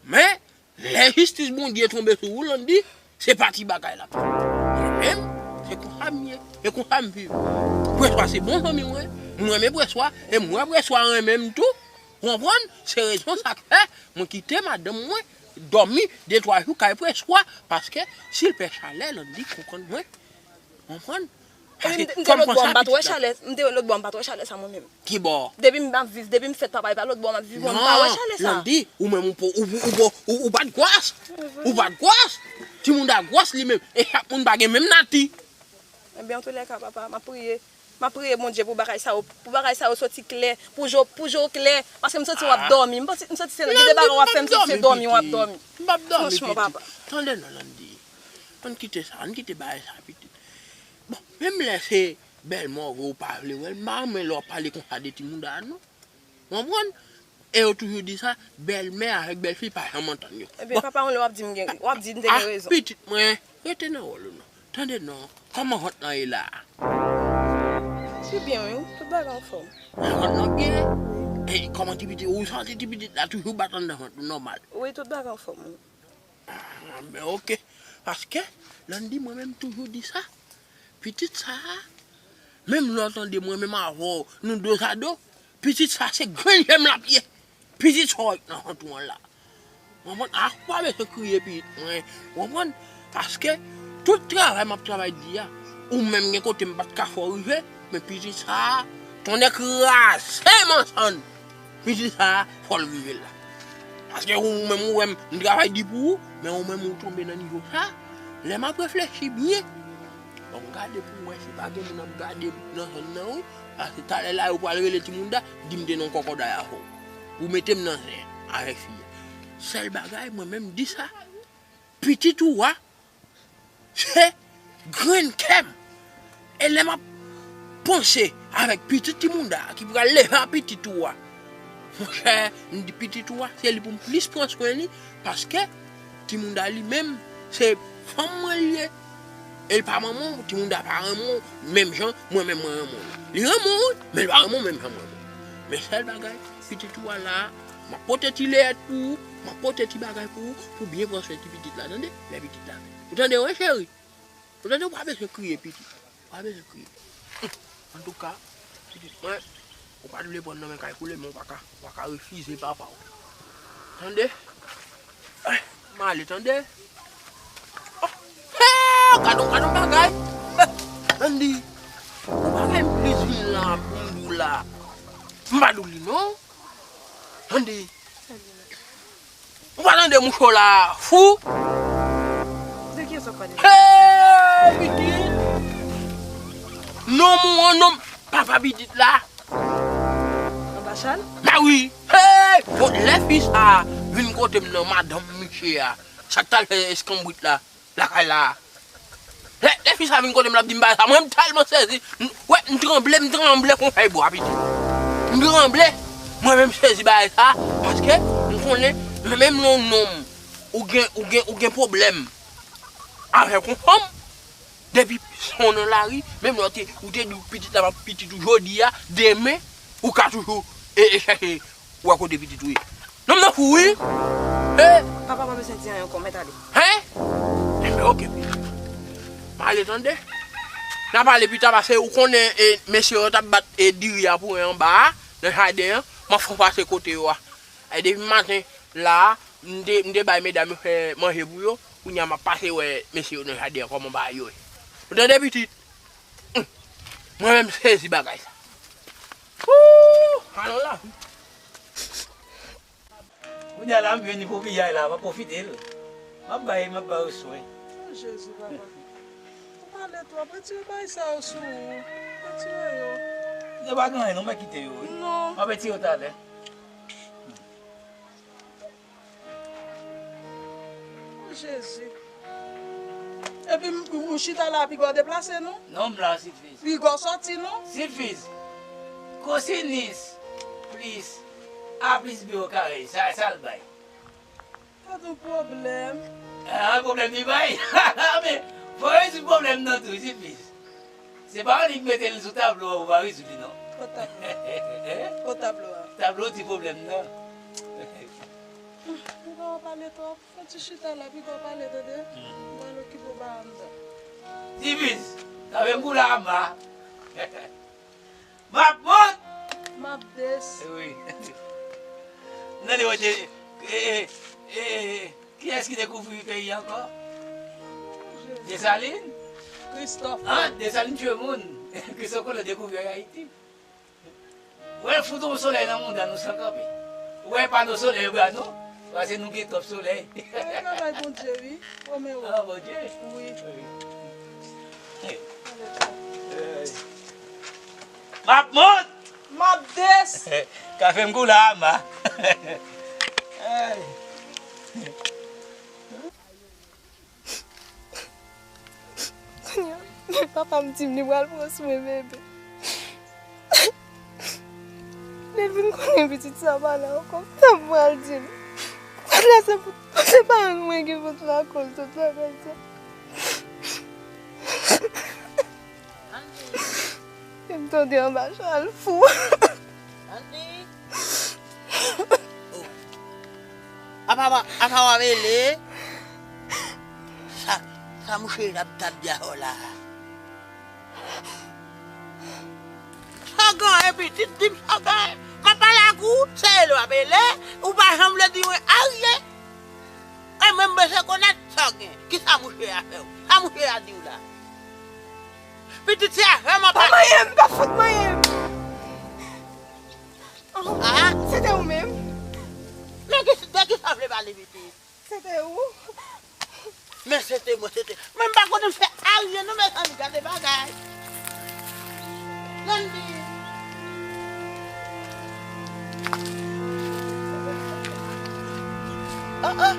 Men, Lè jistis Bondye tonbe sou ou, Landy, se pa ti bagay l ap fè. Mwen menm, se konsa m ye, e konsa m viv. Preswa se bon zanmi mwen, m renmen Preswa, e m wè Preswa renmen m tou. Ou konprann? Se rezon sa k fè mwen kite madanm mwen dòmi de twa jou kay Preswa, paske si l pè chalè, Landy konprann mwen. Konprann? Epi m te lòt bò, m pa t wè chalè, m te lòt bò, m pa t wè chalè sa mwen menm. Ki bò? Depi m ap viv, depi m fèt papa, e pa lòt bò m ap viv, mwen m pa wè chalè sa. Landy, ou menm ou po, ou, ou, ou, po, ou, ou pa t gwòs. Ou pa t gwòs. Timoun da gwòs li menm. E chak moun pa gen menm nati. Ebyen, antoulèka, papa, m ap priye. M ap priye Bondye pou bagay sa yo, pou bagay sa yo soti klè, pou je w, pou je w klè. Paske m santi w ap dòmi. M santi, m santi se gen de bagay w ap fè, m santi se dòmi w ap dòmi. M p ap dòmi, pitit. Tande non, Landy. Ann kite sa, ann kite bagay sa, pitit. Bon, menm lè se bèlmè w vre ou pa vle wè l, m pa renmen lè w ap pale konsa de timoun da non. Ou konprann? E yo toujou di sa, bèlmè avèk bèlfi pa janm antann yo. Ebyen, papa, yon lè w ap di m gen, w ap di m te gen rezon. Pitit mwen, rete nan wòl ou non. Tande non, kòman vant lan ye la a? Li byen wi, tout bagay anfòm. Vant lan byen? E kòman ti pitit, ou santi ti pitit la toujou bat anndan vant ou nòmal? Wi, tout bagay anfòm wi. Ah, ben oke. Paske, Landy, mwen menm toujou di sa. Pitit sa a, menm lè w tande mwen menm avè w, nou dozado, pitit sa a se grenn je m l ap ye. Pitit sa w wè k nan vant ou an la. Ou konprann? Ah, ou pa bezwen kriye pitit mwen. Ou konprann? Paske, tout travay m ap travay di a, ou menm gen kote m pa t ka fè w rive, men pitit sa a, tonnè kraze m an sann. Pitit sa a, fò l rive la. Paske ou menm ou wè m, m travay di pou ou, men ou menm ou tonbe nan nivo sa. Lè m ap reflechi byen, bon, m gade pou m wè si pa gen moun ap gade m nan zòn nan wi. Paske talè la yo pral rele timoun da, di m te nan kòkòday avè w. Ou mete m nan zen avèk fi a. Sèl bagay, mwen menm m di sa, pitit ou a, se grenn kè m. E lè m ap panse avèk pitit timoun da ki pral leve a pitit ou a, monchè, m di pitit ou a, se li pou m plis pran swen li, paske timoun da li menm, se fanm mwen li ye. E l pa manman w, timoun da pa renmen w menm jan mwen menm mwen renmen w la. Li renmen w wi, men l pa renmen w menm jan mwen renmen w. Men sèl bagay, pitit ou a la, m ap pote ti leyèt pou ou, m ap pote ti bagay pou ou, pou byen pran swen ti pitit la, tande? Lè pitit la fèt. Ou tande wi, cheri? Ou tande, ou pa bezwen kriye, pitit. Ou pa bezwen kriye. Antouka, pitit mwen, ou pa t vle pran nan men kay koule, men ou pa ka, ou pa ka refize papa w. Tande? Eh, m ale, tande? Oh, hey, gad on, gad on bagay. Landy, ou pa gen plis vin la pou m di w la. M pa di w li non. Landy. Ou pa tande mouche w la fou? De kiyès w ap pale? Hey, pitit! Nonm ou an nonm, papa pitit la. Anba chal? Ba wi. Hey! Bon, lè fi sa a vin kote m nan, madanm misye a, sa k t al fè eskanbrit la lakay la a. Lè, lè fi sa vin kote m, l ap di m bagay sa, mwen, m tèlman sezi. M, wè, m tranble, m tranble kon fèy bwa, pitit. M tranble. Mwen menm, m sezi bagay sa, paske m konnen, menm lè yon nonm, ou gen, ou gen, ou gen pwoblèm avèk yon fanm, Depi son nan lari, menm lè w te, ou te di w pitit la, m ap pitit ou jodi a, demen, ou ka toujou e, e chèche wè kote pitit ou ye. Nonm nan fou, wi. He! Papa pa bezwen di anyen ankò, mèt ale. Hen? Enben, oke, pitit. M ale tande. N a pale pita, paske ou konnen, e, mesye yo t ap bat, e, diri a pou mwen anba a, nan jaden an. M ap fè w pase kote yo a. E depi maten la a, m te, m te bay medam yo fè manje pou yo. Kounye a m ap pase wè mesye yo nan jaden an, kòman bagay yo ye. Ou tande, pitit? Hum. Mwen menm sezi bagay sa. Woo! Alon la. Kounye a la, m vin pou piyay la, m ap pwofite l. M ap bay, m ap ba yo swen. O Jezi, papa. Ou pale twòp, retire bagay sa yo sou ou. Retire yo. Yo pa gen anyen non, mwen kite yo, wi. Non. M ap retire yo talè. O Jezi. Epi m, m chita la, piga w deplase non? Non, m la, Silfiz. Piga w sòti non? Silfiz. Kosinis plis a plis b o kare, sa, sa l bay? Gad yon pwoblèm. Ah, pwoblèm li bay. Men, fò rezoud pwoblèm nan tou, Silfiz. Se pa annik mete l sou tablo a, ou va rezoud li non. Kot tablo a? Kot tablo a? Tablo ti pwoblèm nan. Piga w pale twòp. Fò ti chita la, piga w pale, tande? M pral okipe w pa anndan. Silfiz, sa fè m kou la ama. M ap mont! M ap des. Wi. Nan li wote, e, e, e, kiyès ki dekouvri peyi ankò? Desalin? Kristòf. Ah, Desalin tchwe moun. Kristòf Kolon dekouvri Ayiti. Wè, fout yon solèy nan mouda nou san kanpe. Wè, pano solèy bra nou, paske nou gen twòp solèy. Travay Bondye, wi. Romeo. Ah, Bondye? Wi. Wi. M ap mont! M ap des! Ka fè m kou la, ama. Ay. Kounye a, men papa m di m li pral pran swen bebe. Lè l vin konnen pitit sa pa la ankò, sa m pral di l. Kounye a, se pou, se pa mwen ki pou lakòz tout bagay sa. Andy. M tande anba chal fou. Andy. Oh. Apa, apa, apa w ap rele? Sa, sa mouche ap tap di avè w la a? Sa w gen, epi di, di m sa w gen. M ap pale ak ou, se rele w ap rele, ou pa janm vle di mwen anyen. E mwen m bezwen konèt sa w gen. Kisa mouche a fè w? Sa mouche a di w la? Pitit se afè m ap pale. Pa manyen m, pa fout manyen m. Ah. Se te ou menm. Men ki, de kisa w vle pale, pitit? Se te ou. Men se te mwen, se te. Men m pa konnen fè anyen non, mezanmi, gade bagay. Landy. Oh, oh.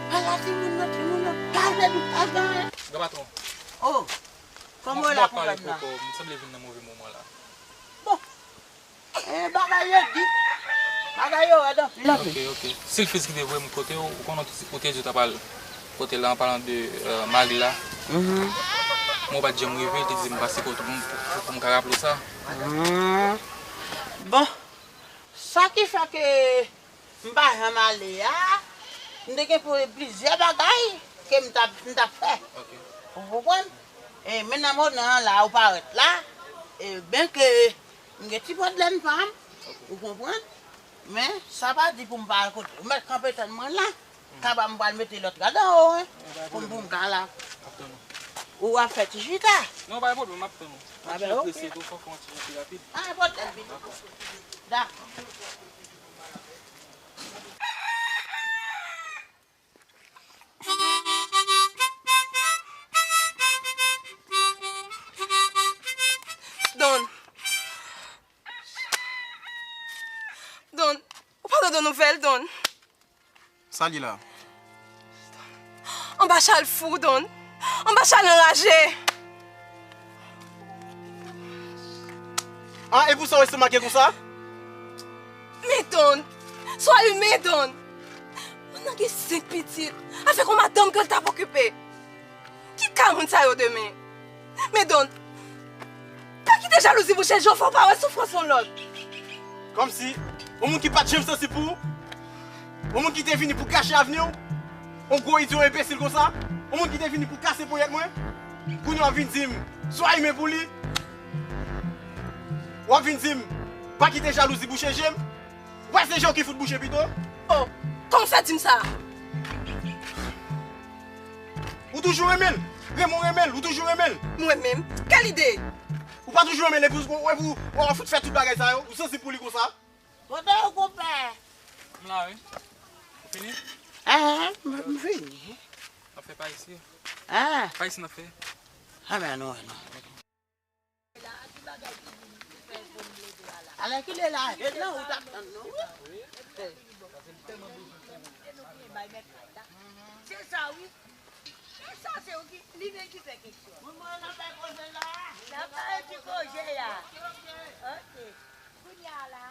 Ala timoun nan, timoun nan, pa vle nou pa gen. Gran patwon. Oh, kòman w la, konprann la? M sanble vin nan move moman la. Bon, eh, bagay yo di. Bagay yo rèd anpil, anpil. Ok, ok. Silfiz ki te voye m kote w, ou konnen ou te, ou te di w ta pral kote la, an palan de, euh, Mari la. Mhm. Mwen pa t janm rive, l te di m pase kote m pou, pou m ka raple w sa. Mhm. Bon, sa ki fè ke m pa janm ale a, m te gen pou plizyè bagay ke m t ap, m t ap fè. Ok. Ou konprann? E men nan moman an la, ou parèt la, e byen ke m gen ti pwoblèm pa m, ou konprann? Men sa pa di pou m pa al kote. Ou mèt kanpe tann mwen la. Kaba m pral mete lòt rad anwo, wi. Pou m, pou m ka la. M ap tann ou. Ou ap fè ti chita. Non, pa gen pwoblèm, m ap tann ou. Ah, ben, ok. Prese tou, fò fè yon ti jan pi rapid. Ah, pòt lè l vini. Dakò. Dakò. Don. Don, ou pa tande nouvèl, Don? Sa li la? Anba chal fou, Don. Anba chal anraje. Ah, e pou sa w estomake konsa? Men Don, swa li men Don. Moun nan gen senk pitit, avèk yon madanm ke l t ap okipe. Ki ka moun sa yo demen? Men Don, pa kite jalouzi bouche je w, fò w pa wè soufrans yon lòt. Kòmsi, yon moun ki pa t janm sansib pou ou, yon moun ki te vini pou kache avni w, yon gwo idyo enbesil konsa, yon moun ki te vini pou kase ponyèt mwen, kounye a w ap vin di m, swa li men pou li, w ap vin di m, pa kite jalouzi bouche je m, w wè se je w ki fout bouche pito. Oh, kòman w fè di m sa? Ou toujou renmen l. Renmen w renmen l, ou toujou renmen l. Mwen menm? Kèl ide? Ou pa toujou renmen l, epi w, epi w, w fout fè tout bagay sa yo. Ou sansib pou li konsa. Kote w, konpè? M la, wi. Ou fini? Ah, m, m fini. N ap fè pa isi. Ah. Pa isi n ap fè. Ah, ben, non, non. Alèkile la, jèn nan, ou t ap tann nou, wi. Se sa, wi. Se sa, se ou ki, li menm ki fè kesyon. Moun mwen nan fè koze la. Nan fè ti koze a. Ok. Kounye a la.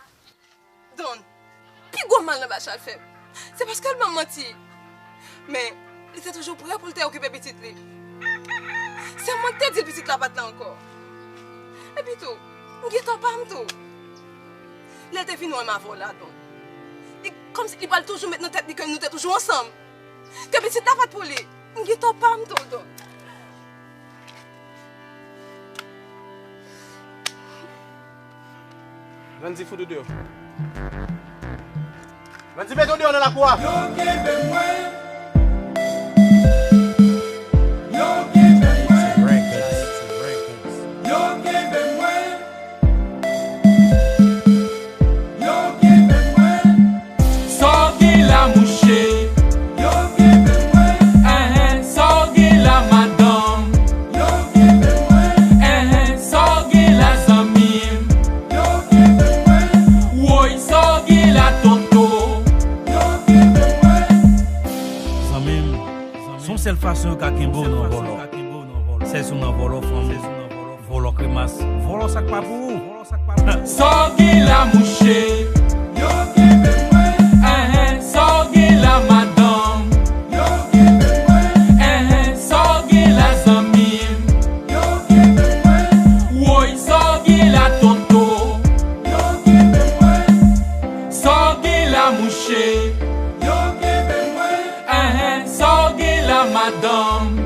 Don, pi gwo mal nan Bachal fè m, se paske l ban m manti. Men, li te toujou prè pou l te okipe pitit li. Se mwen ki te di l pitit la pa t la ankò. Epi tou, m gen tò pa m tou. Lè l te vin wè m avè w la, Don, li kòmsi li pral toujou met nan tèt li ke nou te toujou ansanm. Ke pitit la pa t pou li. M gen tò pa m tou, Don. Landy, fout ou deyò. Landy, mete w deyò nan lakou a. Yo kenbe mwen. Yo kenbe mwen. Yo kenbe mwen. Yo kenbe mwen. Sa w gen la, mouche? Yo kenbe mwen. Enhen, sa w gen la, madanm? Yo kenbe mwen. Enhen, sa w gen la, zanmi m? Yo kenbe mwen. Woy, sa w gen la, tonton? Yo kenbe mwen. Zanmi m, se yon sèl fason yo ka kenbe w nan vòlò. Se si w nan vòlò fanm, vòlò kremas, vòlò sa k pa pou ou. Sa w gen la, mouche? Yo kenbe mwen. Enhen, sa w gen la, madanm? Yo kenbe mwen. Enhen, sa w gen la, zanmi m? Yo kenbe mwen. Woy, sa w gen la, tonton? Yo kenbe mwen. Sa w gen la, mouche? Yo kenbe mwen. Enhen, sa w gen la, madanm?